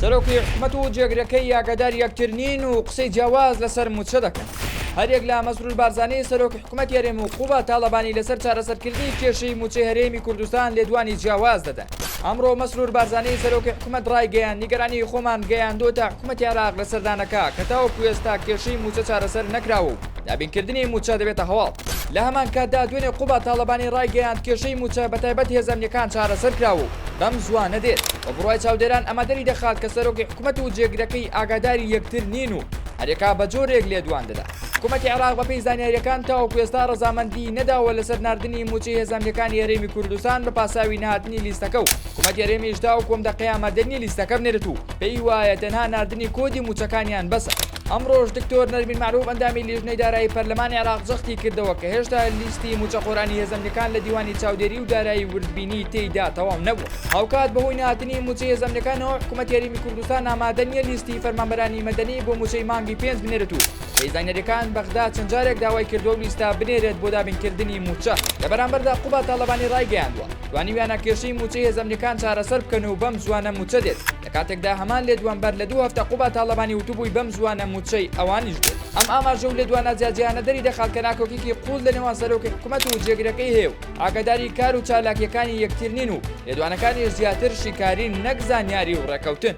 سەرۆکی حکومەت و جێگرەکەی ئاگاداری یەکتر نین و قسەی جیاواز لەسەر مووچە دەکەن. هەریەک لە مەسرور بارزانی سەرۆکی حکومەتی هەرێم و قوباد تاڵەبانی لەسەر چارەسەرکردنی کێشەی مووچەی هەرێمی کوردستان لێدوانی جیاواز دەدەن. ئەمڕۆ مەسرور بارزانی سەرۆکی حکومەت ڕایگەیاند نیگەرانیی خۆمان گەیاندۆتە حکومەتی عێراق لە سەردانەکە کە تاوەکو ئێستا کێشەی مووچە چارەسەر نەکراوە و دابینکردنی مووچە دەبێتە هەواڵ. لە هەمان کاتدا دوێنێ قوباد تاڵەبانی ڕایگەیاند کێشەی مووچە بەتایبەت هێزە ئەمنییەکان چارەسەر کراوە و بەم زووانە دێت. بە بڕوای چاودێران ئەمە دەری دەخات کە سەرۆکی حکومەت و جێگرەکەی ئاگاداری یەکتر نین و هەریەکە بە جۆرێک لێدوان دەدات. حکومەتی عێراق بەپێی زانیارییەکان تاوەکو ئێستا ڕەزامەندی نەداوە لەسەر ناردنی مووچەی هێزە ئەمنییەکانی هەرێمی کوردستان بە پاساوی نەهاتنی لیستەکە و حکومەتی هەرێمیش تاوەکو ئەم دەقەیە ئامادە نییە لیستەکە بنێرێت و پێی وایە تەنها ناردنی کۆدی مووچەکانیان بەسە. ئەمڕۆش دکتۆر نەرمین مەعروف ئەندامی لیژنەی دارایی پەرلەمانی عێراق جەختی کردەوە کە هێشتا لیستی مووچەخۆرانی هێزە ئەمنییەکان لە دیوانی چاودێری و دارایی وردبینی تێیدا تەواو نەبووە. هاوکات بەهۆی نەهاتنی مووچەی هێزە ئەمنییەکانەوە حکومەتی هەرێمی کوردستان ئامادە نییە لیستی فەرمانبەرانی مەدەنی بۆ مووچەی مانگی پێنج بنێرێت و بەپێی زانیارییەکان بەغدا چەند جارێک داوای کردووە ئەو لیستە بنێرێت بۆ دابینکردنی مووچە. لە بەرامبەردا قوباد تاڵەبانی ڕایگەیاندووە، توانیویانە کێشەی مووچەی هێزە ئەمنییەکان چارەسەر بکەن و بەم زووانە مووچە دێت. لە کاتێکدا هەمان لێدوان بەر لە دوو هەفتە قوباد تاڵەبانی وتبووی بەم زووانە مووچەی ئەوانیش دێت. ئەم ئاماژە و لێدوانە جیاجیانە دەری دەخات کە ناکۆکیی قووڵ لە نێوان سەرۆکی حکومەت و جێگرەکەی هەیە و ئاگاداری کار و چالاکییەکانی یەکتر نین و لێدوانەکانیش زیاتر شیکارین نەک زانیاری و ڕێکەوتن.